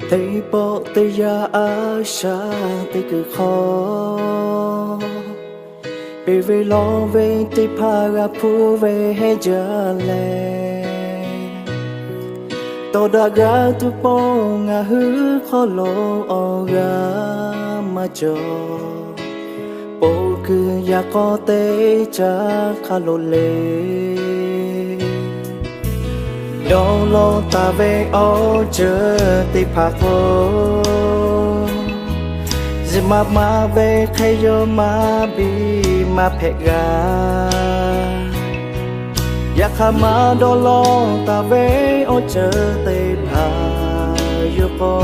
Teˇ pawˆ teˇ yanˇ a shaꞈ teˇ kuiˬ hk'aw, peꞈ ve lawˬ ve teˇ hpaˍ g'a hpuˇ ve heˆ jaˇ leh, tawˇ daꞈ g'a tuˬ pawˆ ngaˬ hui hk'aw lo awˬ g'aˇ maˇ cawˬ. Poˬ kuiˬ yaꞈ k'aw teˇ caˉ hk'a loꞈ le, dawˇ law taˍ ve awˬ ceuˬ teˇ hpaˍ k'o, zuhꞈ maˍ maˍ ve hk'e yaw maˇ biˇ maˇ hpehꞈ g'a. Yaꞈ hk'aˇ maˇ dawˇ law taˍ ve awˬ ceuˬ teˇ hpaˍ yoˬ k'o,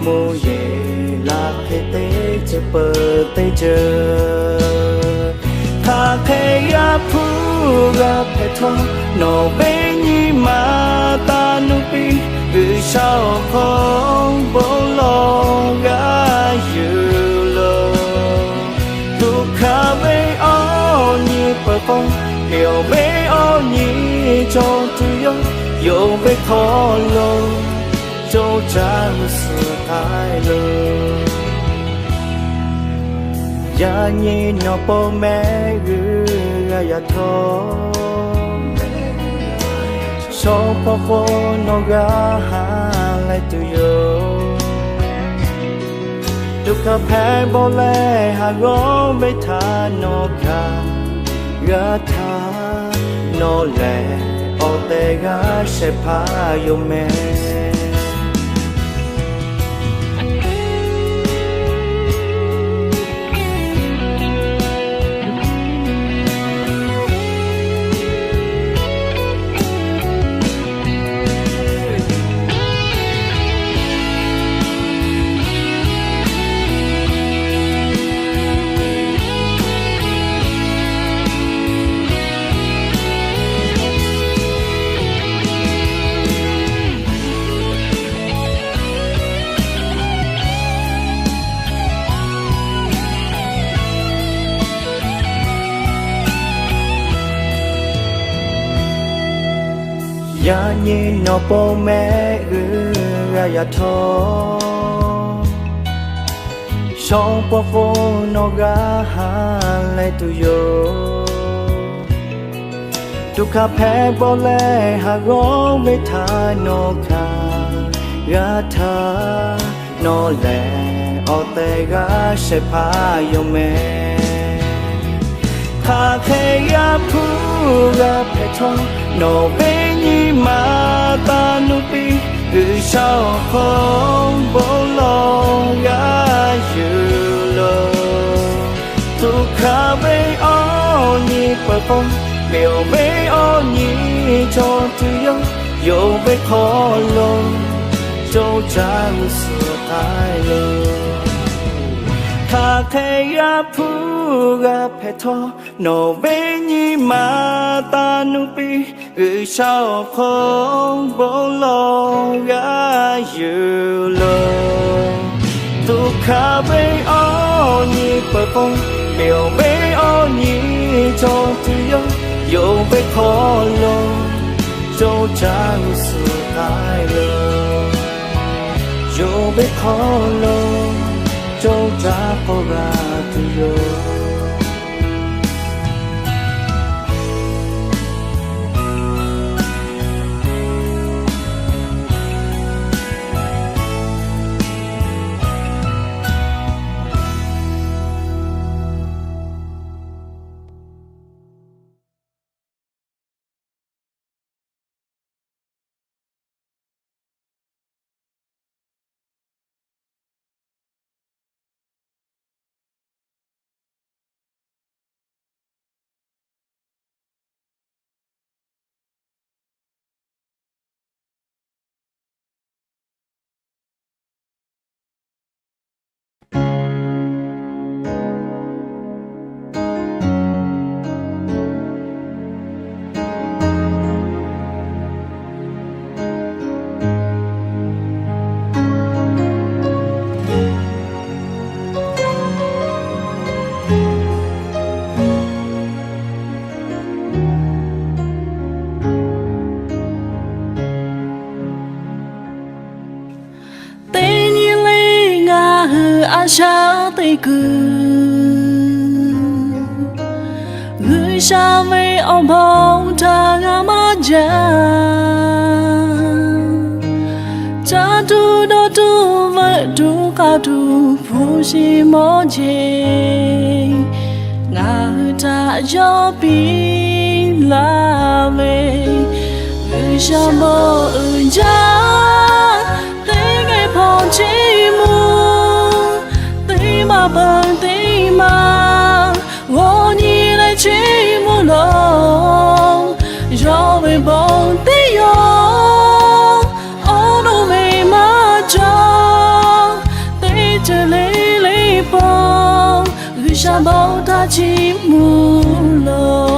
mvuhˇ yeˬ laˬ hk'e teˇ ceuˬ peuˬ teˇ ceuˬ, hk'aˬ hk'e g'a hpuˇ g'a hpehꞈ htawˇ, nawˬ ve nyi ma taˇ nuˇ piˇ, G'uiˬsha awˬ hk'aw bon lawˬ g'a yuˬ loˬ. Tuꞈ hkanˍ ve awˬ nyi peuˬ k'o, liꞈ awˬ ve awˬ nyi cawˬ tuˬ yoˬ. Yonˍ ve hk'aw lo co caˇ g'uˇ suhˍ k'ai loˬ. Yaꞈ nyi nawˬ pon mehˆ g'uˇ g'a yaꞈ htawˇ, shawˉ pawˆ k'o nawˬ g'a ha leh tuˬ yoˬ. Tuꞈ hkanˍ hpehꞈ bawˆ leh haˍ g'awˇ ve htaꞈ nawˬ hkanˍ g'a htaˇ, nawˬ lehˬ awˬ tehˬ g'a shehˍ hpaˇ yoˬ mehˍ. Yaꞈ nyi nawˬ pon mehˆ g'uˇ g'a yaꞈ htawˇ, shawˉ pawˆ k'o nawˬ g'a ha leh tuˬ yoˬ. Tuꞈ hkanˍ hpehꞈ bawˆ leh haˍ g'awˇ ve htaꞈ nawˬ hkanˍ g'a htaˇ, nawˬ lehˬ awˬ tehˬ g'a shehˍ hpaˇ yoˬ mehˍ. Hk'aˬ hk'e g'a hpuˇ g'a hpehꞈ htawˇ, nawˬ ve nyi ma taˇ nuˇ piˇ, G'uiˬsha awˬ hk'aw bon lawˬ g'a yuˬ loˬ. Tuꞈ hkanˍ ve awˬ nyi peuˬ k'o, liꞈ awˬ ve awˬ nyi cawˬ tuˬ yoˬ. Yonˍ ve hk'aw lo co caˇ g'uˇ suhˍ k'ai loˬ. Hk'aˬ hk'e g'a hpuˇ g'a hpehꞈ htawˇ, nawˬ ve nyi ma taˇ nuˇ piˇ, G'uiˬsha awˬ hk'aw bon lawˬ g'a yuˬ loˬ. Tuꞈ hkanˍ ve awˬ nyi peuˬ k'o, liꞈ awˬ ve awˬ nyi cawˬ tuˬ yoˬ. Yonˍ ve hk'aw lo co caˇ g'uˇ suhˍ k'ai loˬ. Yonˍ ve hk'aw lo co caˇ k'awꞈ g'a tuˬ yoˬ. A shaꞈ teꞈ kuiˬ, G'uiˬsha ve awˬ bon htaꞈ g'a maˇ jaˇ. Caˇ tuˬ dawˇ tuˬ veuꞈ tuˬ k'aˇ tuˬ hpu shi mawˇ jeˬ, ngaˬ hui htaꞈ yawˇ piˇ laˇ ve, G'uiˬsha bon uiˍ jaˇ. Teˇ geh hpawˇ chiˇ mvuh, teˇ maˬ peuˬ teˇ maˬ g'aw nyi leh chiˇ mvuh loˬ, yawˇ ve bon teˇ yawˇ awˬ nuˇ ve maˇ cawˬ. Teˇ ceuˬ le le pon G'uiˬsha bon htaꞈ chiˇ mvuh loˬ.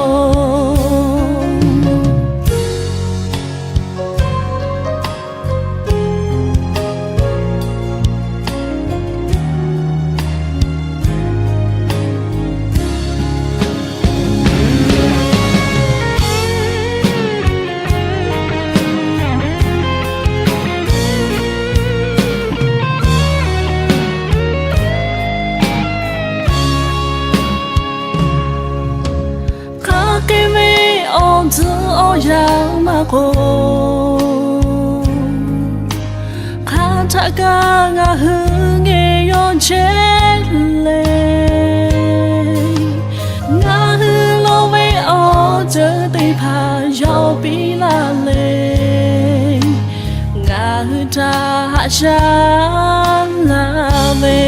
Hk'aˬ hk'e ve awˬ tcuhˉ awˬ yanˇ maˇ k'oˆ, hk'aˬ htaꞈ kaꞈ ngaˬ hui geh yawˇ chehˇ le. Ngaˬ hui lo ve awˬ ceuˬ teˇ hpaˍ yawˇ piˇ laˇ le. Ngaˬ hui htaꞈ haꞈ shaˉ laˇ ve,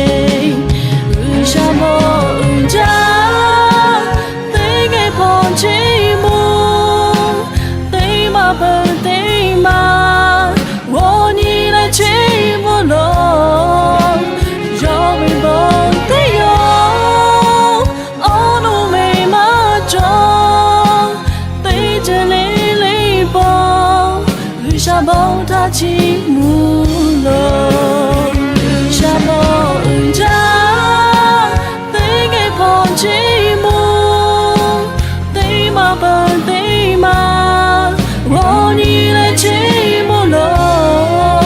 G'uiˬsha bon uiˍ jaˇ. Teˇ geh hpawˇ chiˇ mvuh, teˇ maˬ peuˬ teˇ maˬ g'aw nyi leh chiˇ mvuh loˬ, yawˇ ve bon teˇ yawˇ awˬ nuˇ ve maˇ cawˬ. Teˇ ceuˬ le le pon G'uiˬsha bon htaꞈ chiˇ mvuh loˬ. G'uiˬsha bon uiˍ jaˇ. Teˇ geh hpawˇ chiˇ mvuh, teˇ maˬ peuˬ teˇ maˬ g'aw nyi leh chiˇ mvuh loˬ,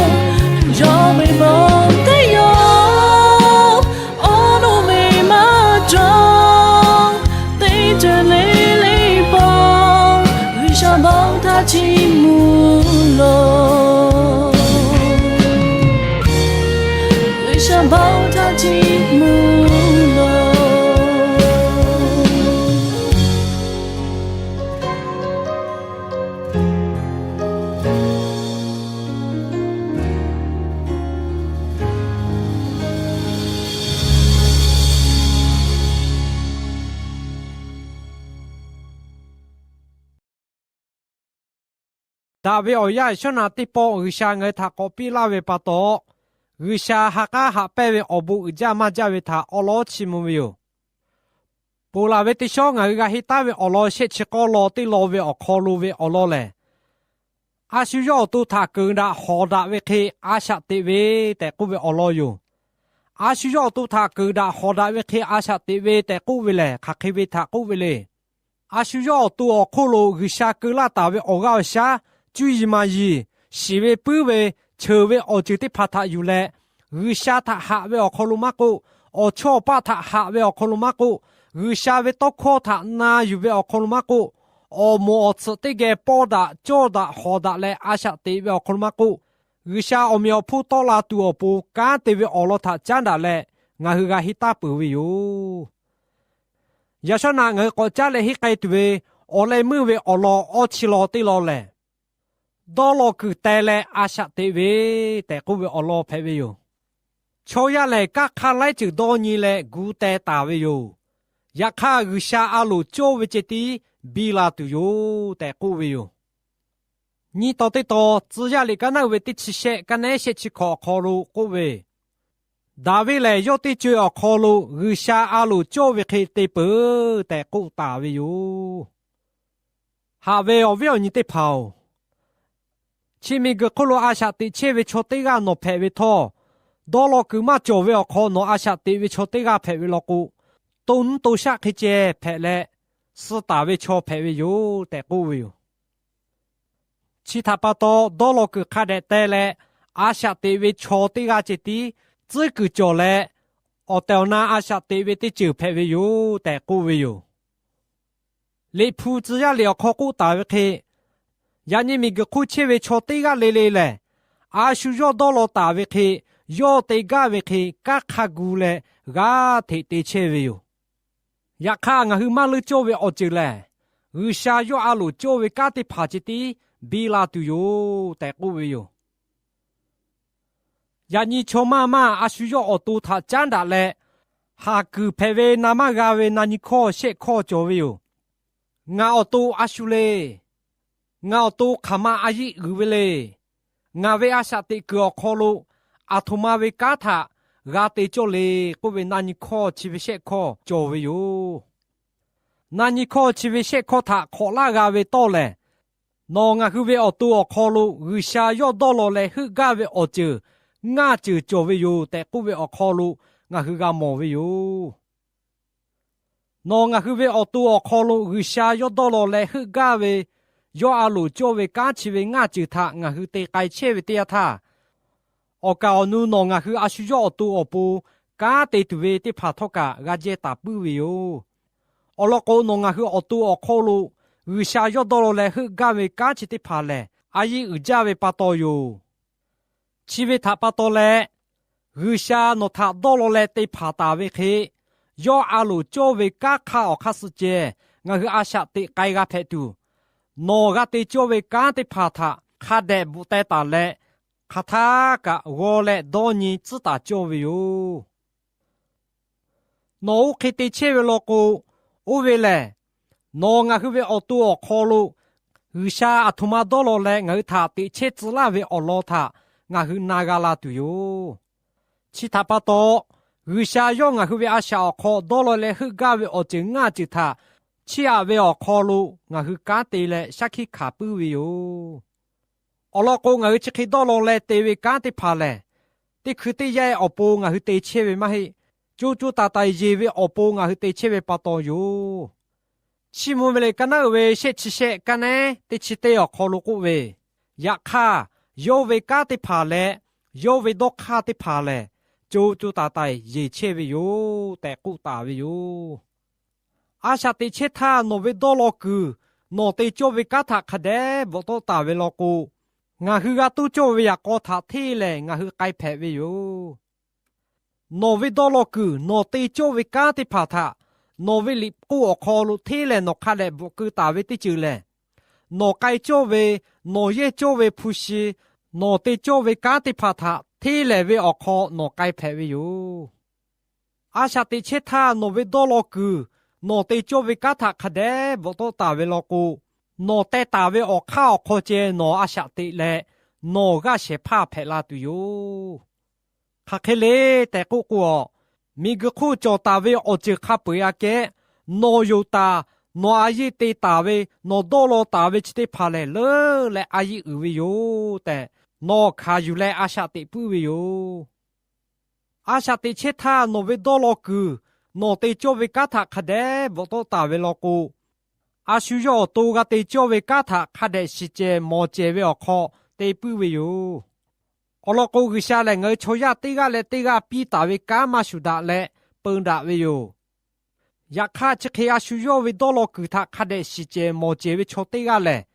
yawˇ ve bon teˇ yawˇ awˬ nuˇ ve maˇ cawˬ. Teˇ ceuˬ le le pon G'uiˬsha bon htaꞈ chiˇ mvuh loˬ. G'uiˬsha bon htaꞈ chiˇ mvuh loˬ. Daꞈ ve awˬ yanˇ shawˉ naꞈ teˇ pawˆ G'uiˬsha ngaˬ hui htaꞈ k'awꞈ piˇ laˇ ve pa taw, G'uiˬsha ha k'aˉ haꞈ pehnˇ ve awˬ bon uiˍ jaˇ maˇ jaˇ ve htaꞈ awˉ lawˉ chiˇ mvuh ve yoˬ. Ponˬ laˬ ve teˇ shawˉ ngaˬ hui g'a henˇ taˉ ve awˬ lawn shehˆ chi k'awˇ law teˇ law ve awˬ hk'aw lo ve awˬ lawn lehˬ, a shu yawˇ awˬ to htaꞈ keunˍ daꞈ hawˍ daꞈ ve hk'e a shaꞈ teꞈ ve tehꞈ k'oˆ ve awˬ lawn yoˬ. A shu yawˇ awˬ to htaꞈ keunˍ daꞈ hawˍ daꞈ ve hk'e a shaꞈ teꞈ ve tehꞈ k'oˆ ve lehˬ, hk'aˬ hk'e ve htaꞈ k'oˆ ve le. A shu yawˇ awˬ to awˬ hk'oˆ lo G'uiˬsha keu laˇ taˍ ve awˬ g'aˇ awˬ shaˉ cuˇ yiˍ maˍ yiˍ shiˍ ve puiˉ ve cheuˬ ve awˬ ceuˬ teˇ hpaˍ htaꞈ yuˬ leh, G'uiˬsha htaꞈ haꞈ ve awˬ hk'aw lo maˇ k'oˆ, awˬ chawˇ awˬ paˆ htaꞈ haꞈ ve awˬ hk'aw lo maˇ k'oˆ, G'uiˬsha ve tawˇ hkawˇ htaꞈ na yuˬ ve awˬ hk'aw lo maˇ k'oˆ, awˬ moˍ awˬ tsuhꞈ teˇ geh pawˇ daꞈ cawˇ daꞈ hawˍ daꞈ leh a shaꞈ teꞈ ve awˬ hk'aw lo maˇ k'oˆ, G'uiˬsha awˬ meꞈ awˬ hponˇ tawˆ la tuˬ awˬ pon kanˉ te ve awˬ lawn htaꞈ caˉ daꞈ leh ngaˬ hui g'a henˇ taˉ peuˬ ve yoˬ. Yaꞈ shawˉ naꞈ ngaˬ hui k'awꞈ caˉ leh henˇ k'ai tuˬ ve awˬ leh meuˇ ve awˬ lawn awˇ chi law teˇ law lehˬ, dawˇ law kuiˬ teh leh a shaꞈ teꞈ ve tehꞈ k'oˆ ve awˬ lawn hpehꞈ ve yoˬ. Chaw yaˇ lehˬ, kanˇ hk'aˇ laiˉ ceuˬ dawˇ nyi leh gu teh taˍ ve yoˬ. Yaꞈ hk'aˇ, G'uiˬsha a loˍ cawˇ ve ceh tiˉ biˇ la tuˬ yoˬ tehꞈ k'oˆ ve yoˬ. Nyiˇ tawn teˇ tawn Tcuh yaˇ liꞈ kaˉ naˉ uiˍ ve teˇ chi shehˆ kaˉ nehˉ shehˆ chi hkawꞈ awˬ hk'aw lo k'oˆ ve, Daˍviˆ lehˬ yawˇ teˇ co-e awˬ hk'aw lo G'uiˬsha a loˍ cawˇ ve hk'e te peuˬ tehꞈ k'oˆ taˍ ve yoˬ. Haꞈ ve awˬ viˉ awˬ nyi teˇ hpaˍ-oˬ, chi miˬguiˬ hk'oˆ lo a shaꞈ teꞈ chehˇ ve chaw teˇ g'aˇ nawˬ hpehꞈ ve htawˇ, dawˇ law kuiˬ maˇ cawˬ ve awˬ hk'aw nawˬ a shaꞈ teꞈ ve chaw teˇ g'aˇ hpehꞈ ve law k'o, to nuˇ to shaˆ hk'e ceh hpehꞈ leh, suh taˍ ve chaw hpehꞈ ve yoˬ tehꞈ k'oˆ ve yoˬ. Chi htaꞈ pa taw, dawˇ law kuiˬ hk'a dehꞈ teh leh a shaꞈ teꞈ ve chaw teˇ g'aˇ ceh tiˉ tcuhˉ kuiˬ cawˬ leh, awˬ tehˬ awˬ na a shaꞈ teꞈ ve teˇ ceuˬ hpehꞈ ve yoˬ tehꞈ k'oˆ ve yoˬ. Liꞈ hpu tcuh yaˇ liꞈ awˬ hk'aw k'oˆ taˍ ve hk'e, yaꞈ nyi miˬguiˬ hk'oˆ chehˇ ve chaw teˇ g'aˇ le le lehˬ, a shu yawˇ dawˇ law taˍ ve hk'e, yawˇ te gaˇ ve hk'e kanˉ hk'a gu leh g'aˇ hteꞈ te chehˇ ve yoˬ. Yaꞈ hk'aˇ, ngaˬ hui maˇ leuˇ cawˇ ve awˬ ceuˬ lehˬ, G'uiˬsha yawˇ a loˍ cawˇ ve kanˉ teˇ hpaˍ ceh tiˉ biˇ la tuˬ yoˬ tehꞈ k'oˆ ve yoˬ. Yaꞈ nyi chaw maˇ maˇ a shu yawˇ awˬ to htaꞈ caˉ daꞈ leh, haˍ kuiˬ hpehꞈ ve na maˇ g'a ve na nyi hkawˇ shehˆ hkawˇ cawˬ ve yoˬ. Ngaˬ awˬ to a shu le. Ngaˬ awˬ to hk'aˬ ma a yiˆ uiˍ ve le. Ngaˬ ve a shaꞈ teꞈ kuiˬ awˬ hk'aw lo aˬ htoꞈ ma ve kanˉ htaꞈ g'a te cawˇ le k'oˆ ve na nyi hkawˇ chi ve shehˆ hkawˇ cawˬ ve yoˬ. Na nyi hkawˇ chi ve shehˆ hkawˇ htaꞈ hk'awꞈ laˇ g'a ve tawˇ lehˬ, nawˬ ngaˬ hui ve awˬ to awˬ hk'aw lo G'uiˬsha yawˇ dawˇ law leh heuˆ gaˇ ve awˬ ceuˬ ngaˇ ceuˬ cawˬ ve yoˬ tehꞈ k'oˆ ve awˬ hk'aw lo ngaˬ hui g'a mawˬ ve yoˬ. Nawˬ ngaˬ hui ve awˬ to awˬ hk'aw lo G'uiˬsha yawˇ dawˇ law leh heuˆ gaˇ ve, yawˇ a loˍ cawˇ ve kanˉ chi ve ngaˇ ceuˬ htaꞈ ngaˬ hui te k'ai chehˇ ve teˇ yanˇ htaˇ, awˬ kaˍ awˬ nu nawˬ ngaˬ hui a shu yawˇ awˬ to awˬ pon kanˉ te tuˬ ve teˇ hpaˍ htawˇ kaꞈ g'a jehˇ taˍ puiˉ ve yoˬ. Awˬ lawn k'o, nawˬ ngaˬ hui awˬ to awˬ hk'aw lo G'uiˬsha yawˇ dawˇ law leh heuˆ gaˇ ve kanˉ chi teˇ hpaˍ lehˬ, a yiˆ uiˍ jaˇ ve pa taw yoˬ. Chi ve htaꞈ pa taw leh, G'uiˬsha nawˬ htaꞈ dawˇ law leh te hpanˍ taˍ ve hk'e, yawˇ a loˍ cawˇ ve kanˉ hk'aˇ awˬ hk'aˇ suh ceh ngaˬ hui a shaꞈ teꞈ k'ai g'a hpehꞈ tuˬ, nawˬ g'a te cawˇ ve kanˉ teˇ hpaˍ htaꞈ hk'a dehꞈ bvuhꞈ teh taˍ leh, hk'aˬ htaˇ kaꞈ g'aw leh dawˇ nyi tcuhˉ taˍ cawˇ ve yoˬ. Nawˬ oˇ hk'e te chehˇ ve law k'o, oˇ ve lehˬ, nawˬ ngaˬ hui ve awˬ to awˬ hk'aw lo G'uiˬsha aˬ htoꞈ ma dawˇ law leh ngaˬ hui htaꞈ teꞈ chehˇ tcuh laˇ ve awˬ lawn htaꞈ ngaˬ hui na g'a la tuˬ yoˬ. Chi htaꞈ pa taw, G'uiˬsha yawˇ ngaˬ hui ve a shaꞈ awˬ hk'aw dawˇ law leh heuˆ gaˇ ve awˬ ceuˬ ngaˇ ceuˬ htaꞈ chiˇ aꞈ ve awˬ hk'aw lo ngaˬ hui kanˉ te leh shaˉ hkiˆ hkanˍ puiˉ ve yoˬ. Awˬ lawn k'o, ngaˬ hui chi hk'e dawˇ law leh te ve kanˉ teˇ hpaˍ lehˬ, teˇ hkui teˇ yanˇ awˬ pon ngaˬ hui te chehˇ ve maˇ heˆ. Co co taiˍ taiˍ yeˬ ve awˬ pon ngaˬ hui te chehˇ ve pa taw yoˬ. Chiˇ mvuh ve le kaˉ naˉ uiˍ ve shehˆ chi shehˆ kaˉ neˉ teˇ chi teˇ awˬ hk'aw lo k'oˆ ve, yaꞈ hk'aˇ, yawˇ ve kanˉ teˇ hpaˍ leh yawˇ ve dawˇ hk'aˇ teˇ hpaˍ lehˬ, co co taiˍ taiˍ yeˬ chehˇ ve yoˬ tehꞈ k'oˆ taˍ ve yoˬ. A shaꞈ teꞈ chehˇ htaˇ nawˬ ve dawˇ law kuiˬ, nawˬ te cawˇ ve kanˉ htaꞈ hk'a dehꞈ bvuhꞈ tawˆ taˍ ve law k'o, ngaˬ hui g'a tuˉ cawˇ ve yaꞈ k'aw htaꞈ hteˇ lehˬ ngaˬ hui k'ai hpehꞈ ve yoˬ. Nawˬ ve dawˇ law kuiˬ nawˬ te cawˇ ve kanˉ teˇ hpaˍ htaꞈ nawˬ ve liꞈ k'oˆ awˬ hk'aw lo hteˇ lehˬ nawˬ hk'a dehꞈ bvuhꞈ keu taˍ ve teˇ ceuˬ lehˬ, nawˬ k'ai cawˇ ve, nawˬ yehˇ cawˇ ve hpu shi, nawˬ te cawˇ ve kanˉ teˇ hpaˍ htaꞈ hteˇ lehˬ ve awˬ hk'aw nawˬ k'ai hpehꞈ ve yoˬ. A shaꞈ teꞈ chehˇ htaˇ nawˬ ve dawˇ law kuiˬ nawˬ te cawˇ ve kanˉ htaꞈ hk'a dehꞈ bvuhꞈ tawˆ taˍ ve law k'o, nawˬ teh taˍ ve awˬ hk'aˇ awˬ hk'aw ceh nawˬ a shaꞈ teꞈ leh nawˬ g'aˇ shehˍ hpaˇ hpehꞈ la tuˬ yoˬ. Hk'aˬ hk'e le tehꞈ k'oˆ k'o, miˬguiˬ hk'oˆ cawˬ taˍ ve awˬ ceuˬ hk'a peu-eˬ aꞈ kehˉ, nawˬ yonˍ taˍ, nawˬ a yeˆ te taˍ ve, nawˬ dawˇ law taˍ ve chi teˇ hpaˍ lehˬ leuˉ leh a yeˆ uiˍ ve yoˬ tehꞈ, nawˬ hkanˍ yuˬ leh a shaꞈ teꞈ puiˉ ve yoˬ. A shaꞈ teꞈ chehˇ htaˇ nawˬ ve dawˇ law kuiˬ nawˬ te cawˇ ve kanˉ htaꞈ hk'a dehꞈ bvuhꞈ tawˆ taˍ ve law k'o, a shu yawˇ awˬ to g'a te cawˇ ve kanˉ htaꞈ hk'a dehꞈ shiˍ cehˬ mawˬ cehˬ ve awˬ hk'aw te puiˉ ve yoˬ. Awˬ lawn k'o, G'uiˬsha lehˬ ngaˬ hui chaw yaˇ teˇ g'aˇ leh teˇ g'aˇ piˇ taˍ ve kanˉ maˇ shuˍ daꞈ leh peun daꞈ ve yoˬ. Yaꞈ hk'aˇ, chi hk'e a shu yawˇ ve dawˇ law kuiˬ htaꞈ hk'a dehꞈ shiˍ cehˬ mawˬ cehˬ ve chaw teˇ g'aˇ lehˬ,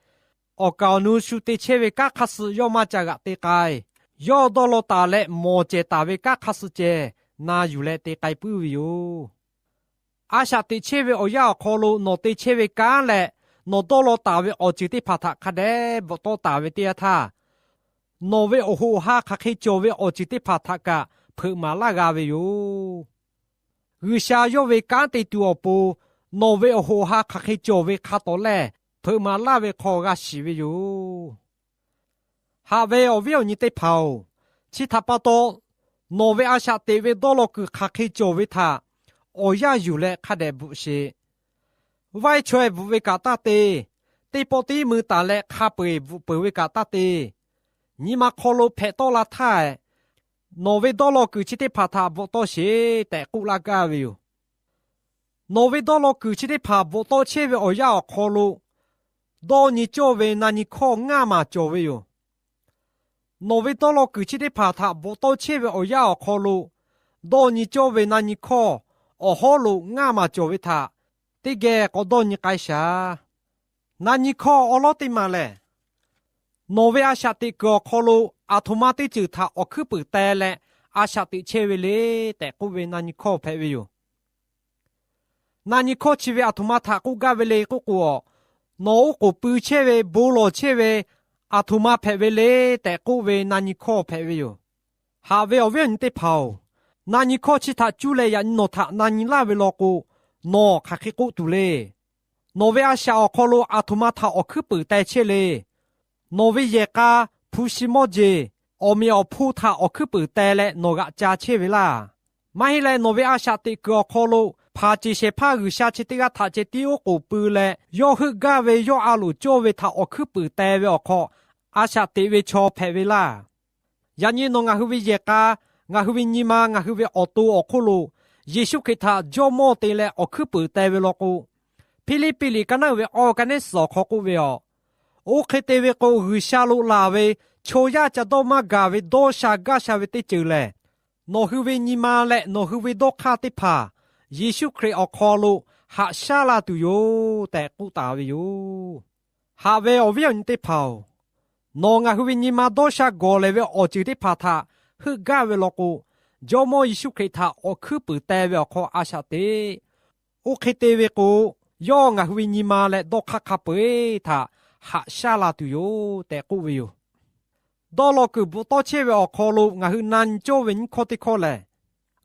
awˬ kaˍ awˬ nu shu te chehˇ ve kanˉ hk'aˇ suh yawˇ maˇ ca g'aꞈ te k'ai. Yawˇ dawˇ law taˍ leh mawˬ cehˬ taˍ ve kanˉ hk'aˇ suh ceh na yuˬ leh te k'ai puiˉ ve yoˬ. A shaꞈ teꞈ chehˇ ve awˬ yanˇ awˬ hk'aw lo nawˬ te chehˇ ve kanˉ leh nawˬ dawˇ law taˍ ve awˬ ceuˬ teˇ hpaˍ htaꞈ hk'a dehꞈ bvuhꞈ tawˆ taˍ ve teˇ yanˇ htaˇ, nawˬ ve awˬ hoꞈ awˬ ha hk'aˬ hk'e cawˬ ve awˬ ceuˬ teˇ hpaˍ htaꞈ kaꞈ hpeuꞈ maˍ laˇ g'a ve yoˬ. G'uiˬsha yawˇ ve kanˉ te tuˬ awˬ pon nawˬ ve awˬ hoꞈ awˬ ha hk'aˬ hk'e cawˬ ve hk'a tawˍ lehˇ, hpeuꞈ maˍ laˇ ve hk'aw g'a shiˍ ve yoˬ. Haꞈ ve awˬ viˉ awˬ nyi teˇ hpaˍ-oˬ, chi htaꞈ pa taw nawˬ ve a shaꞈ teꞈ ve dawˇ law kuiˬ hk'aˬ hk'e cawˬ ve htaꞈ awˬ yanˇ yuˬ leh hk'a dehꞈ bvuhꞈ sheˍ. Vaiˇ chaweh bvuhꞈ ve kaꞈ taˇ te. Teˇ pawˆ tiˉ mui taˍ leh hk'a peu-eˬ bvuhꞈ peuˬ ve kaꞈ taˇ te. Nyi ma hk'aw lo hpehꞈ tawˆ la htaˇ, nawˬ ve dawˇ law kuiˬ chi teˇ hpaˍ htaꞈ bvuhꞈ tawˆ sheˍ tehꞈ k'oˆ laˇ gaˇ ve yoˬ. Nawˬ ve dawˇ law kuiˬ chi teˇ hpaˍ bvuhꞈ tawˆ chehˇ ve awˬ yanˇ awˬ hk'aw lo, dawˇ nyi cawˇ ve na nyi hkawˇ ngaˇ maˬ cawˬ ve yoˬ. Nawˬ ve dawˇ law kuiˬ chi teˇ hpaˍ htaꞈ bvuhꞈ tawˆ chehˇ ve awˬ yanˇ awˬ hk'aw lo, dawˇ nyi cawˇ ve na nyi hkawˇ awˬ hawˉ lo ngaˇ maˬ cawˬ ve htaꞈ teˇ geh k'awꞈ dawˇ nyi k'ai shaˍ. Na nyi hkawˇ awˉ lawˉ teˇ maˬ lehˬ, nawˬ ve a shaꞈ teꞈ kuiˬ awˬ hk'aw lo aˬ htoꞈ ma teˇ ceuˬ htaꞈ awˬ hkuiˉ peunˍ teh leh a shaꞈ teꞈ chehˇ ve le tehꞈ k'oˆ ve na nyi hkawˇ hpehꞈ ve yoˬ. Na nyi hkawˇ chi ve aˬ htoꞈ ma htaꞈ k'oˆ gaˇ ve le k'oˆ k'o, nawˬ oˉ k'oˍ pui chehˇ ve, bon lawˬ chehˇ ve aˬ htoꞈ ma hpehꞈ ve le tehꞈ k'oˆ ve na nyi hkawˇ hpehꞈ ve yoˬ. Haꞈ ve awˬ viˉ awˬ nyi teˇ hpaˍ-oˬ, na nyi hkawˇ chi htaꞈ cuˇ leh yaꞈ nyi nawˬ htaꞈ na nyi laˇ ve law k'o, nawˬ hk'aˬ hk'e k'oˆ tuˬ le. Nawˬ ve a shaꞈ awˬ hk'aw lo aˬ htoꞈ ma htaꞈ awˬ hkuiˉ peunˍ teh chehˇ le. Nawˬ ve yehˬ k'a, hpu shi mawˇ jeˬ, awˬ meꞈ awˬ hponˇ htaꞈ awˬ hkuiˉ peunˍ teh leh nawˬ g'aꞈ ca chehˇ ve laˇ. Maˇ heˆ leh, nawˬ ve a shaꞈ teꞈ kuiˬ awˬ hk'aw lo hpanˍ ceˬ shehˍ hpaˇ G'uiˬsha chi teˇ g'aˇ htaꞈ ceh tiˉ oˉ k'oˍ pui leh, yawˇ heuˆ gaˇ ve yawˇ a loˍ cawˇ ve htaꞈ awˬ hkuiˉ peunˍ teh ve awˬ hk'aw, a shaꞈ teꞈ ve chaw hpehꞈ ve laˇ. Yaꞈ nyi nawˬ ngaˬ hui ve yehˬ k'a, ngaˬ hui ve nyi ma, ngaˬ hui ve awˬ to awˬ hk'oˆ lo Yeˍsuˆ Hkriꞈ htaꞈ Jawˇmawˇ te leh awˬ hkuiˉ peunˍ teh ve law k'o, Hpiˇliˇpiˆ liꞈ ka naˉ ve awˬ ka nehˉ suhˍ awˬ hk'aw k'oˆ ve, Oˇ hk'e te ve k'o, G'uiˬsha lo laˬ ve chaw yaˇ ca dawˇ maˇ gaˬ ve dawˇ sha gaˇ sha ve teˇ ceuˬ lehˬ, nawˬ hui ve nyi ma leh nawˬ hui ve dawˇ hk'aˇ teˇ hpaˍ Yeˍsuˆ Hkriꞈ awˬ hk'aw lo haꞈ shaˉ la tuˬ yoˬ tehꞈ k'oˆ taˍ ve yoˬ. Haꞈ ve awˬ viˉ awˬ nyi teˇ hpaˍ-oˬ, nawˬ ngaˬ hui ve nyi ma dawˇ sha gawˬ lehˬ ve awˬ ceuˬ teˇ hpaˍ htaꞈ heuˆ gaˇ ve law k'o, Jawˇmawˇ Yeˍsuˆ Hkriꞈ htaꞈ awˬ hkuiˉ peunˍ teh ve awˬ hk'aw a shaꞈ teꞈ. Oˇ hk'e te ve k'o, yawˇ ngaˬ hui ve nyi ma leh dawˇ hk'aˇ hk'a peu-eˬ htaꞈ haꞈ shaˉ la tuˬ yoˬ tehꞈ k'oˆ ve yoˬ. Dawˇ law kuiˬ bvuhꞈ tawˇ chehˇ ve awˬ hk'aw lo ngaˬ hui na nyi cawˇ ve nyiˇ hkawˇ teˇ hkawˇ lehˬ,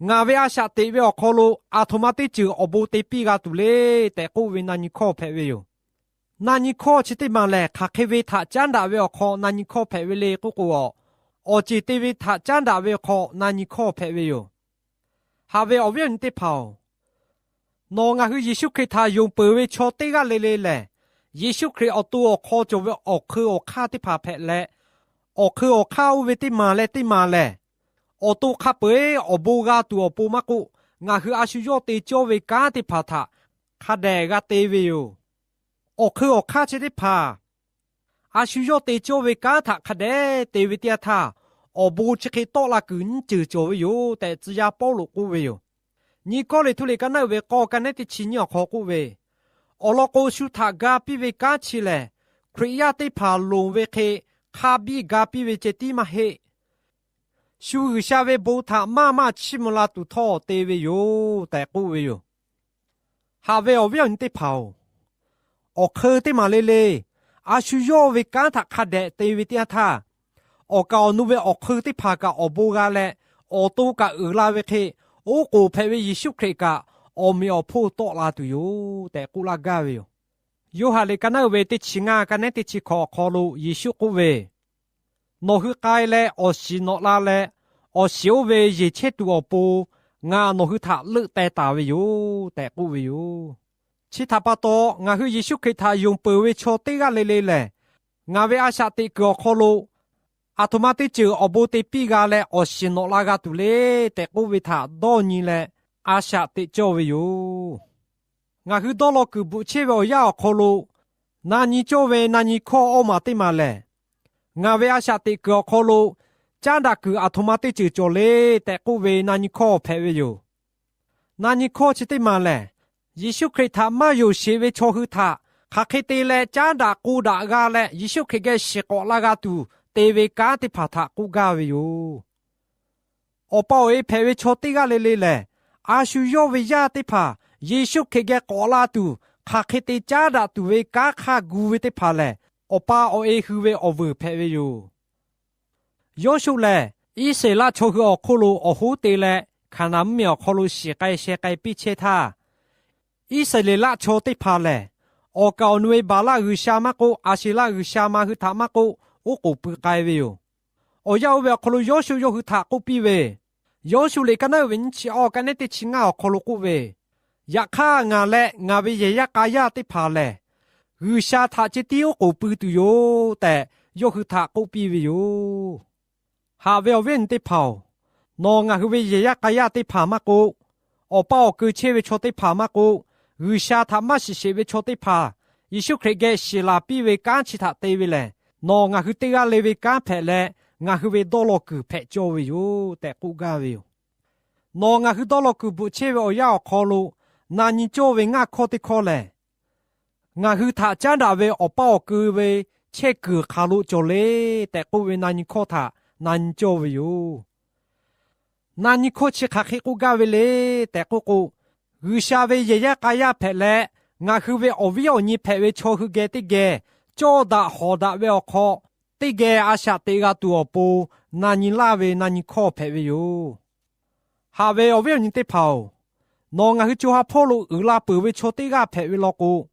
ngaˬ ve a shaꞈ teꞈ ve awˬ hk'aw lo aˬ htoꞈ ma teˇ ceuˬ awˬ bon te piˇ g'a tuˬ le tehꞈ k'oˆ ve na nyi hkawˇ hpehꞈ ve yoˬ. Na nyi hkawˇ chi teˇ maˬ lehˬ, hk'aˬ hk'e ve htaꞈ caˉ daꞈ ve awˬ hk'aw na nyi hkawˇ hpehꞈ ve le k'oˆ k'o, awˬ ceˬ te ve htaꞈ caˉ daꞈ ve awˬ hk'aw na nyi hkawˇ hpehꞈ ve yoˬ. Haꞈ ve awˬ viˉ awˬ nyi teˇ hpaˍ-oˬ, nawˬ ngaˬ hui Yeˍsuˆ Hkriꞈ htaꞈ yonˍ peuˬ ve chaw teˇ g'aˇ le le lehˬ, Yeˍsuˆ Hkriꞈ awˬ to awˬ hk'aw cawˬ ve awˬ hk'eun awˬ hk'aˇ teˇ hpaˍ hpehꞈ leh, awˬ hk'eun awˬ hk'aˇ oˇ ve teˇ maˬ leh teˇ maˬ lehˬ, awˬ to hk'a peu-eˬ awˬ bon g'a tuˬ awˬ pon maˇ k'oˆ, ngaˬ hui a shu yawˇ te cawˇ ve kanˉ teˇ hpaˍ htaꞈ hk'a dehꞈ g'a te ve yoˬ. Awˬ hk'eun awˬ hk'aˇ chi teˇ hpaˍ a shu yawˇ te cawˇ ve kanˉ htaꞈ hk'a dehꞈ te ve teˇ yanˇ htaˇ, awˬ bon chi hk'e tawˆ la kuiˬ nyiˇ ceuˬ cawˬ ve yoˬ tehꞈ, tcuh yaˇ Pawˇluꞈ k'oˆ ve yoˬ. Nyi Kawˇrenˍhtuˆ liꞈ ka naˉ uiˍ ve k'awˇ ka nehˉ teˇ chi nyiˇ awˬ hk'aw k'oˆ ve, Awˬ lawn k'o, shu htaꞈ ga piˇ ve kanˉ chi lehˬ, Hkriꞈ yaˇ teˇ hpaˍ loˍ ve hk'e hk'a biˇ ga piˇ ve ceh tiˉ maˇ heˆ. Shu G'uiˬsha ve bon htaꞈ maˇ maˇ chiˇ mvuh la tuˬ htawˇ te ve yoˬ tehꞈ k'oˆ ve yoˬ. Haꞈ ve awˬ viˉ awˬ nyi teˇ hpaˍ-oˬ, awˬ hk'eun teˇ maˬ le le a shu yawˇ ve kanˉ htaꞈ hk'a dehꞈ te ve teˇ yanˇ htaˇ, awˬ kaˍ awˬ nu ve awˬ hk'eun teˇ hpaˍ kaꞈ awˬ bon g'a leh, awˬ to kaꞈ uiˍ la ve hk'e, oˉ k'oˍ hpehꞈ ve Yeˍsuˆ Hkriꞈ kaꞈ awˬ meꞈ awˬ hponˇ tawˆ la tuˬ yoˬ tehꞈ k'oˆ laˇ gaˇ ve yoˬ. Yoˇhanˬ liꞈ ka naˉ uiˍ ve teˇ chi ngaˇ ka nehˉ teˇ chi hkawꞈ awˬ hk'aw lo Yeˍsuˆ k'oˆ ve, Nawˬ hui k'ai leh awˬ shiˍ nawꞈ la leh, awˬ shiˍ oˇ ve yeˬ chehˇ tuˬ awˬ pon ngaˬ nawˬ hui htaꞈ leuˆ teh taˍ ve yoˬ tehꞈ k'oˆ ve yoˬ. Chi htaꞈ pa taw, ngaˬ hui Yeˍsuˆ Hkriꞈ htaꞈ yonˍ peuˬ ve chaw teˇ g'aˇ le le lehˬ, ngaˬ ve a shaꞈ teꞈ kuiˬ awˬ hk'aw lo aˬ htoꞈ ma teˇ ceuˬ awˬ bon te piˇ g'a leh awˬ shiˍ nawꞈ la g'a tuˬ le tehꞈ k'oˆ ve htaꞈ dawˇ nyi leh a shaꞈ teꞈ cawˇ ve yoˬ. Ngaˬ hui dawˇ law kuiˬ bvuhꞈ chehˇ ve awˬ yanˇ awˬ hk'aw lo na nyi cawˇ ve na nyi hkawˇ awˇ maˬ teˇ maˬ lehˬ, ngaˬ ve a shaꞈ teꞈ kuiˬ awˬ hk'aw lo caˉ daꞈ kuiˬ aˬ htoꞈ ma teˇ ceuˬ cawˬ le tehꞈ k'oˆ ve na nyi hkawˇ hpehꞈ ve yoˬ. Na nyi hkawˇ chi teˇ maˬ lehˬ, Yeˍsuˆ Hkriꞈ htaꞈ maˇ yonˍ sheˍ ve chaw hui htaꞈ hk'aˬ hk'e te leh caˉ daꞈ k'o daꞈ g'a leh Yeˍsuˆ Hkriꞈ geh shiˍ k'awꞈ la g'a tuˬ te ve kanˉ teˇ hpaˍ htaꞈ k'oˆ gaˇ ve yoˬ. Awˬ pa awˬ e hpehꞈ ve chaw teˇ g'aˇ le le lehˬ, a shu yawˇ ve yaˇ teˇ hpaˍ Yeˍsuˆ Hkriꞈ geh k'awꞈ la tuˬ hk'aˬ hk'e te caˉ daꞈ tuˬ ve kanˉ hk'a gu ve teˇ hpaˍ lehˬ, awˬ pa awˬ e hui ve awˬ vuiˬ hpehꞈ ve yoˬ. Yawˇshuˆ lehˬ, Iˉsaˍreˍlaˆ chaw hui awˬ hk'oˆ lo awˬ hoˉ te leh Hkaˍnanˍ mvuhˇmiˬ awˬ hk'aw lo shiˍ k'ai sheh k'ai piˇ chehˇ htaˇ, Iˉsaˍreˍlaˆ chaw teˇ hpaˍ lehˬ, awˬ kaˍ awˬ nu ve Baˍlaˆ g'uiˬsha maˇ k'oˆ, Aˍseˍlaˆ g'uiˬsha ma hui htaꞈ maˇ k'oˆ, oˉ k'oˍ pui k'ai ve yoˬ. Awˬ yanˇ oˇ ve awˬ hk'aw lo Yawˇshuˆ yawˇ hui htaꞈ k'oˆ piˇ ve, Yawˇshuˆ liꞈ ka naˉ uiˍ ve nyiˇ chi awˇ ka nehˉ teˇ chi ngaˇ awˬ hk'aw lo k'oˆ ve, Yaꞈ hk'aˇ, ngaˬ leh ngaˬ ve yehˬ yaˇ k'a yaˇ teˇ hpaˍ lehˬ, G'uiˬsha htaꞈ ceh tiˉ oˉ k'oˍ pui tuˬ yoˬ tehꞈ, yawˇ hui htaꞈ k'oˆ piˇ ve yoˬ. Haꞈ ve awˬ viˉ awˬ nyi teˇ hpaˍ-oˬ, nawˬ ngaˬ hui ve yehˬ yaˇ k'a yaˇ teˇ hpaˍ maˇ k'oˆ, awˬ pa awˬ keu chehˇ ve chaw teˇ hpaˍ maˇ k'oˆ, G'uiˬsha htaꞈ maˇ shiˍ sheˍ ve chaw teˇ hpaˍ Yeˍsuˆ Hkriꞈ geh shiˍ laˬ piˇ ve kanˉ chi htaꞈ te ve lehˬ, nawˬ ngaˬ hui teˇ g'aˇ le ve kanˉ hpehꞈ leh, ngaˬ hui ve dawˇ law kuiˬ hpehꞈ cawˇ ve yoˬ tehꞈ k'oˆ gaˇ ve yoˬ. Nawˬ ngaˬ hui dawˇ law kuiˬ bvuhꞈ chehˇ ve awˬ yanˇ awˬ hk'aw lo na nyi cawˇ ve ngaˇ hkawˇ teˇ hkawˇ lehˬ, ngaˬ hui htaꞈ caˉ daꞈ ve awˬ paˇ awˬ keu ve chehˇ kuiˬ hk'aˬ lo cawˬ le tehꞈ k'oˆ ve na nyi hkawˇ htaꞈ na nyi cawˇ ve yoˬ. Na nyi hkawˇ chi hk'aˬ hk'e k'oˆ gaˇ ve le tehꞈ k'oˆ k'o, G'uiˬsha ve yehˬ yaˇ k'a yaˇ hpehꞈ leh, ngaˬ hui ve awˬ viˉ awˬ nyi hpehꞈ ve chaw hui geh teˇ geh cawˇ daꞈ hawˍ daꞈ ve awˬ hk'aw, teˇ geh a shaꞈ teꞈ g'a tuˬ awˬ pon na nyi laˇ ve na nyi hkawˇ hpehꞈ ve yoˬ. Haꞈ ve awˬ viˉ awˬ nyi teˇ hpaˍ-oˬ, nawˬ ngaˬ hui co ha hpawˇ lo uiˍ la peuˬ ve chaw teˇ g'aˇ hpehꞈ ve law k'o,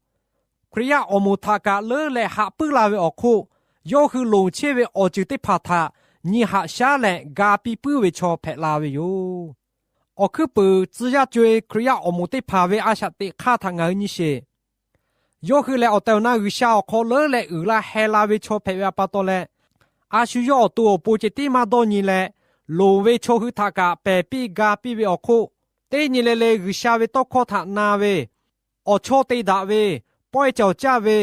Hkriꞈ yaˇ awˬ moˍ htaꞈ kaꞈ leuˉ leh haꞈ puiˉ la ve awˬ hk'oˆ, yawˇ hui loˍ chehˇ ve awˬ ceuˬ teˇ hpaˍ htaꞈ nyi haꞈ shaˉ leh ga piˇ puiˉ ve chaw hpehꞈ la ve yoˬ. Awˬ hkuiˉ puiˍ tcuh yaˇ co-e Hkriꞈ yaˇ awˬ moˍ teˇ hpaˍ ve a shaꞈ teꞈ hk'aˇ htaꞈ ngaˬ hui nyi sheˍ. Yawˇ hui lehˬ, awˬ tehˬ awˬ na G'uiˬsha awˬ hk'aw leuˉ leh uiˍ la heh la ve chaw hpehꞈ ve a pa taw leh, a shu yawˇ awˬ to awˬ pon ceh tiˉ maˇ dawˇ nyi leh, loˍ ve chaw hui htaꞈ kaꞈ pehˬ piˇ ga piˇ ve awˬ hk'oˆ, teˇ nyi le le G'uiˬsha ve tawˇ hkawˇ htaꞈ na ve, awˬ chawˇ te daꞈ ve, pawehˇ cawˬ caˇ ve,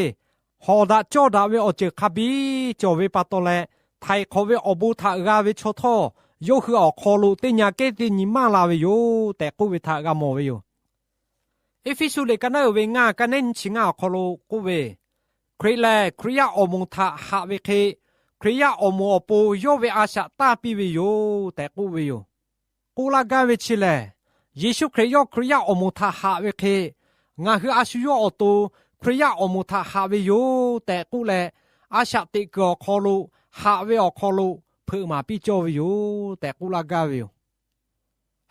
hawˍ daꞈ cawˇ daꞈ ve awˬ ceuˬ hk'a biˇ cawˬ ve pa taw leh, htaiˍ hk'awꞈ ve awˬ bon htaꞈ g'a ve chaw htawˇ, yawˇ hui awˬ hk'aw lo teˇ nyi kehˉ teˇ nyi maˇ la ve yoˬ tehꞈ k'oˆ ve htaꞈ g'a mawˬ ve yoˬ. Eˇfeˇsuꞈ liꞈ ka naˉ uiˍ ve ngaˇ ka nehˉ nyiˇ chi ngaˇ awˬ hk'aw lo k'oˆ ve, Hkriꞈ lehˬ Hkriꞈ yaˇ awˬ moˍ htaꞈ haꞈ ve hk'e, Hkriꞈ yaˇ awˬ moˍ awˬ pon yawˇ ve a shaꞈ tanˇ piˇ ve yoˬ tehꞈ k'oˆ ve yoˬ. K'oˆ laˇ gaˇ ve chi lehˬ, Yeˍsuˆ Hkriꞈ yawˇ Hkriꞈ yaˇ awˬ moˍ htaꞈ haꞈ ve hk'e, ngaˬ hui a shu yawˇ awˬ to Hkriꞈ yaˇ awˬ moˍ htaꞈ haꞈ ve yoˬ tehꞈ k'oˆ leh, a shaꞈ teꞈ kuiˬ awˬ hk'aw lo haꞈ ve awˬ hk'aw lo hpeuꞈ maˍ piˇ cawˇ ve yoˬ tehꞈ k'oˆ laˇ gaˇ ve yoˬ.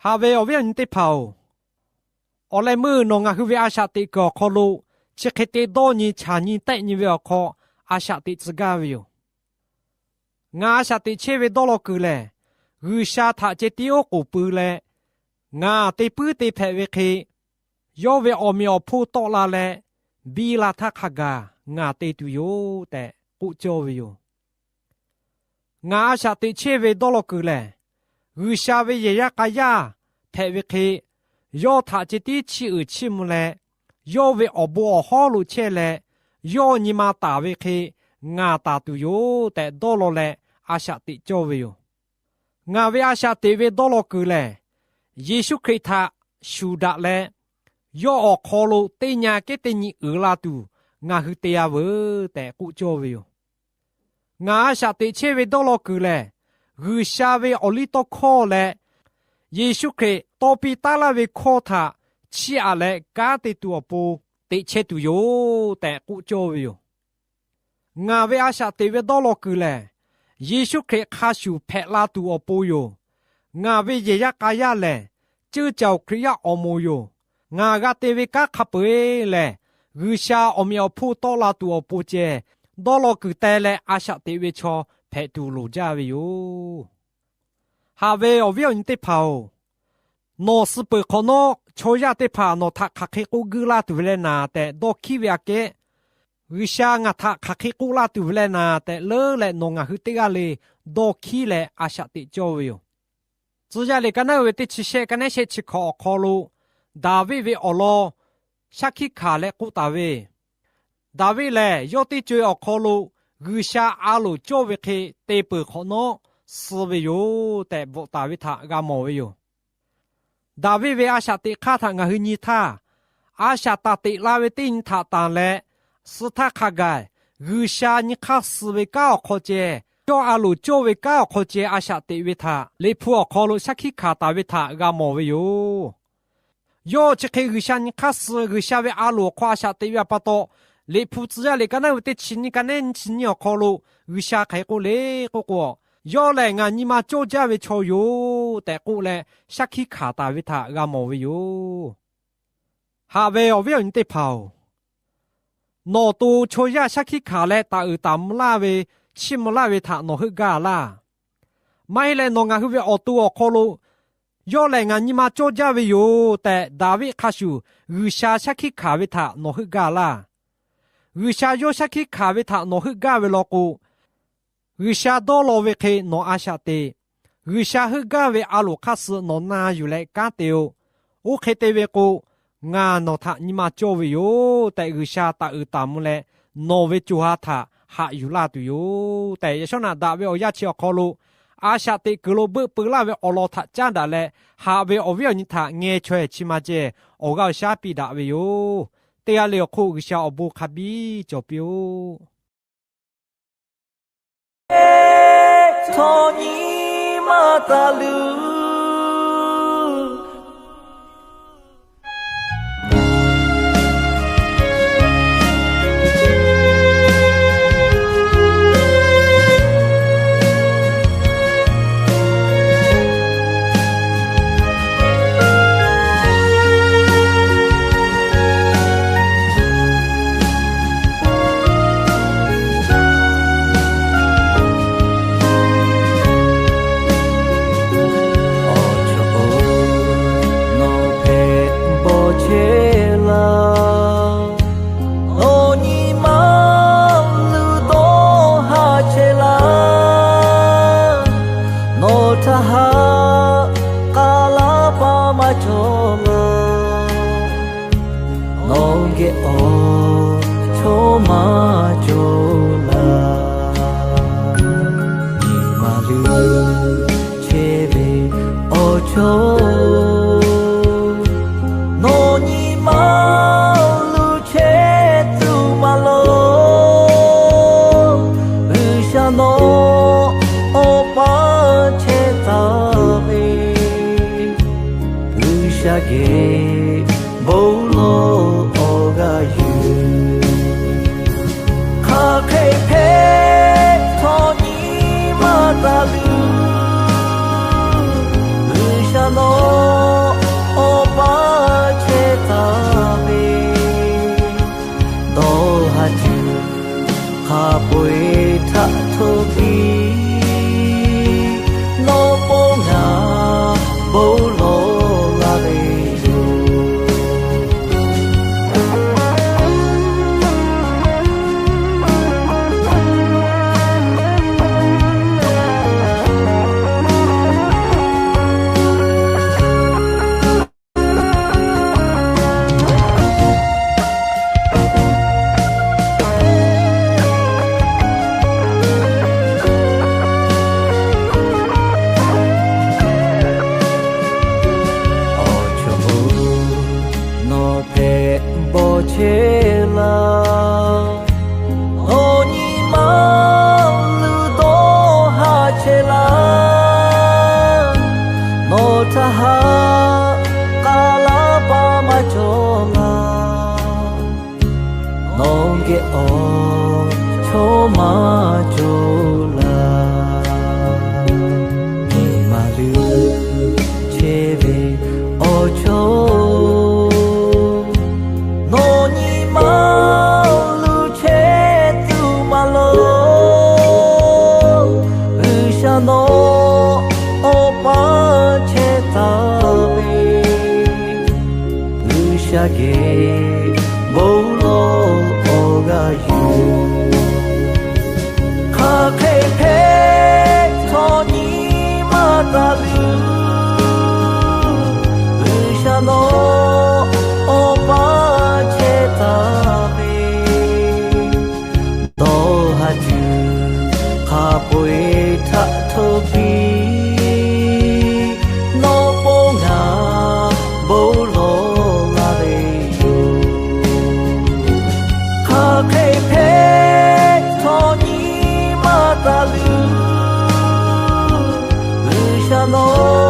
Haꞈ ve awˬ viˉ awˬ nyi teˇ hpaˍ-oˬ, awˬ leh meuˇ nawˬ ngaˬ hui ve a shaꞈ teꞈ kuiˬ awˬ hk'aw lo chi hk'e te dawˇ nyi chaˬ nyi tehˆ nyi ve awˬ hk'aw a shaꞈ teꞈ tcuh gaˇ ve yoˬ. Ngaˬ a shaꞈ teꞈ chehˇ ve dawˇ law kuiˬ lehˬ, G'uiˬsha htaꞈ ceh tiˉ oˉ k'oˍ pui leh, ngaˬ te puiˉ te hpehꞈ ve hk'e, yawˇ ve awˬ meꞈ awˬ hponˇ tawˆ la leh, biˇ la htaˇ hk'a gaˬ ngaˬ te tuˬ yoˬ tehꞈ k'oˆ cawˇ ve yoˬ. Ngaˬ a shaꞈ teꞈ chehˇ ve dawˇ law kuiˬ lehˬ, G'uiˬsha ve yehˬ yaˇ k'a yaˇ hpehꞈ ve hk'e, yawˇ htaꞈ ceh tiˉ chiˇ uiˍ chiˇ mvuh leh, yawˇ ve awˬ bon awˬ hawˉ lo chehˇ leh, yawˇ nyi ma taˍ ve hk'e ngaˬ taˍ tuˬ yoˬ tehꞈ dawˇ law leh a shaꞈ teꞈ cawˇ ve yoˬ. Ngaˬ ve a shaꞈ teꞈ ve dawˇ law kuiˬ lehˬ, Yeˍsuˆ Hkriꞈ htaꞈ shuˍ daꞈ leh, yawˇ awˬ hk'aw lo teˇ nyi kehˉ teˇ nyi uiˍ la tuˬ ngaˬ hui te-a veuˬ tehꞈ k'oˆ cawˇ ve yoˬ. Ngaˬ a shaꞈ teꞈ chehˇ ve dawˇ law kuiˬ lehˬ, G'uiˬsha ve awˬliˇtawˇhkawˇ leh Yeˍsuˆ Hkriꞈ tawˇ piˇ taˉ laˇ ve hkawˇ htaꞈ chiˇ aꞈ leh kanˉ te tuˬ awˬ pon teꞈ chehˇ tuˬ yoˬ tehꞈ k'oˆ cawˇ ve yoˬ. Ngaˬ ve a shaꞈ teꞈ ve dawˇ law kuiˬ lehˬ, Yeˍsuˆ Hkriꞈ hk'a shuˍ hpehꞈ la tuˬ awˬ pon yoˬ. Ngaˬ ve yehˬ yaˇ k'a yaˇ lehˬ, ceuˇ caoˬ Hkriꞈ yaˇ awˬ moˍ yoˬ. Ngaˬ g'a te ve kanˉ hk'a peu-eˬ lehˬ, G'uiˬsha awˬ meꞈ awˬ hponˇ tawˆ la tuˬ awˬ pon ceh, dawˇ law kuiˬ teh leh a shaꞈ teꞈ ve chaw hpehꞈ tuˬ loˍ jaˇ ve yoˬ. Haꞈ ve awˬ viˉ awˬ nyi teˇ hpaˍ-oˬ, nawˬ suh peuˬ hk'awꞈ nawˉ chaw yaˇ teˇ hpaˍ nawˬ htaꞈ hk'aˬ hk'e k'oˆ guiˇ laˇ tuˬ ve leh naˍ tehꞈ dawˇ hkiˉ ve aꞈ kehˉ, G'uiˬsha ngaˬ htaꞈ hk'aˬ hk'e k'oˆ laˇ tuˬ ve leh naˍ tehꞈ leuˉ leh nawˬ ngaˬ hui teˇ g'aˇ le dawˇ hkiˉ leh a shaꞈ teꞈ cawˇ ve yoˬ. Tcuh yaˇ liꞈ ka naˉ uiˍ ve teˇ chi shehˆ ka nehˉ shehˆ chi hkawꞈ awˬ hk'aw lo, Daˍviˆ ve awˬ lawn shaˉ hkiˆ hkanˍ leh k'oˆ taˍ ve, Daˍviˆ lehˬ yawˇ teˇ co-e awˬ hk'aw lo G'uiˬsha a loˍ cawˇ ve hk'e te peuˬ hk'awꞈ nawˉ suh ve yoˬ tehꞈ bvuhꞈ taˍ ve htaꞈ g'a mawˬ ve yoˬ. Daˍviˆ ve a shaꞈ teꞈ hk'aˇ htaꞈ ngaˬ hui nyi htaˇ, a shaꞈ taˍ teꞈ la ve teˇ nyi htaꞈ tanˬ leh, suh htaˇ hk'a gaˬ G'uiˬsha nyi hk'aˇ suh ve kanˉ awˬ hk'aw ceh, yawˇ a loˍ cawˇ ve kanˉ awˬ hk'aw ceh a shaꞈ teꞈ ve htaꞈ Liꞈ hpu awˬ hk'aw lo shaˉ hkiˆ hkanˍ taˍ ve htaꞈ g'a mawˬ ve yoˬ. Yawˇ chi hk'e G'uiˬsha nyi hk'aˇ suh G'uiˬsha ve a loˍ awˬ hk'aw a shaꞈ teꞈ ve a pa taw, Liꞈ hpu tcuh yaˇ liꞈ ka naˉ ve teˇ chi nyiˇ ka nehˉ nyiˇ chi nyiˇ awˬ hk'aw lo G'uiˬsha hk'aˬ hk'e k'oˆ le k'oˆ k'o, yawˇ lehˬ ngaˬ nyi ma cawˇ jaˇ ve chaw yoˬ tehꞈ k'oˆ leh shaˉ hkiˆ hkanˍ taˍ ve htaꞈ g'a mawˬ ve yoˬ. Haꞈ ve awˬ viˉ awˬ nyi teˇ hpaˍ-oˬ, nawˬ awˬ to chaw yaˇ shaˉ hkiˆ hkanˍ leh taˍ uiˍ taˍ mvuh laˇ ve, chiˇ mvuh laˇ ve htaꞈ nawˬ heuˆ gaˇ laˇ. Maˇ heˆ leh nawˬ ngaˬ hui ve awˬ to awˬ hk'aw lo, yawˇ lehˬ ngaˬ nyi ma cawˇ jaˇ ve yoˬ tehꞈ Daˍviˆ hk'a shuˍ G'uiˬsha shaˉ hkiˆ hkanˍ ve htaꞈ nawˬ heuˆ gaˇ laˇ. G'uiˬsha yawˇ shaˉ hkiˆ hkanˍ ve htaꞈ nawˬ heuˆ gaˇ ve law k'o, G'uiˬsha dawˇ law ve hk'e nawˬ a shaꞈ teꞈ. G'uiˬsha heuˆ gaˇ ve a loˍ hk'aˇ suh nawˬ na yuˬ leh kanˉ te-o. Oˇ hk'e te ve k'o, ngaˬ nawˬ htaꞈ nyi ma cawˇ ve yoˬ tehꞈ G'uiˬsha taˍ uiˍ taˍ mvuh leh, nawˬ ve co ha htaꞈ haꞈ yuˬ laˇ tuˬ yoˬ tehꞈ, yaꞈ shawˉ naꞈ daꞈ ve awˬ yanˇ chi awˬ hk'aw lo a shaꞈ teꞈ kuiˬ lo beuˆ peu laˇ ve awˬ lawn htaꞈ caˉ daꞈ leh, haꞈ ve awˬ viˉ awˬ nyi htaꞈ ngeh chaweh chi ma ceh awˬ g'aˇ awˬ shaˉ piˇ daꞈ ve yoˬ. Teˇ g'aˇ le awˬ hk'oˆ G'uiˬsha awˬ bon hk'a biˇ cawˬ piˇ-oˆ. Htawˇ nyi ma taˍ luˬ. Awˬ chawˇ-oˬ, nawˬ hpehꞈ bawˬ chehˇ laˇ. Nawˬ nyi ma luˬ dawˇ haˍ chehˇ laˇ. Nawˬ htaꞈ haꞈ k'aˉ laˇ paˍ maˇ cawˬ laˇ. Nawˬ geh awˬ chawˇ maˇ cawˬ laˇ. Nyi ma luˬ chehˇ ve awˬ chawˇ-oˬ, nawˬ nyi ma luˬ chehˇ tuˬ maˇ loˍ. G'uiˬsha nawˬ awˬ pa chehˇ taˍ ve, G'uiˬsha geh bon lawˬ awˬ g'aˇ yuˬ. Hk'aˬ hk'e hpehꞈ htawˇ nyi ma taˍ luˬ. G'uiˬsha nawˬ awˬ pa chehˇ taˍ ve, dawˇ haˍ tuˬ hk'a peu-eˬ htaꞈ htoꞈ piˇ, nawˬ pon ngaˬ bon lawˬ laˇ ve yoˬ. Awˬ chawˇ-oˬ, nawˬ hpehꞈ bawˬ chehˇ laˇ. Nawˬ nyi ma luˬ dawˇ haˍ chehˇ laˇ. Nawˬ htaꞈ haꞈ k'aˉ laˇ paˍ maˇ cawˬ laˇ. Nawˬ geh awˬ chawˇ maˇ cawˬ laˇ. Nyi ma luˬ chehˇ ve awˬ chawˇ-oˬ, nawˬ nyi ma luˬ chehˇ tuˬ maˇ loˍ. G'uiˬsha nawˬ awˬ pa chehˇ taˍ ve, G'uiˬsha geh bon lawˬ awˬ g'aˇ yuˬ. Hk'aˬ hk'e hpehꞈ htawˇ nyi ma taˍ luˬ. G'uiˬsha nawˬ awˬ pa chehˇ taˍ ve, dawˇ haˍ tuˬ hk'a peu-eˬ htaꞈ htoꞈ piˇ, nawˬ pon ngaˬ bon lawˬ laˇ ve yoˬ. Hk'aˬ hk'e hpehꞈ htawˇ nyi ma taˍ luˬ. G'uiˬsha nawˬ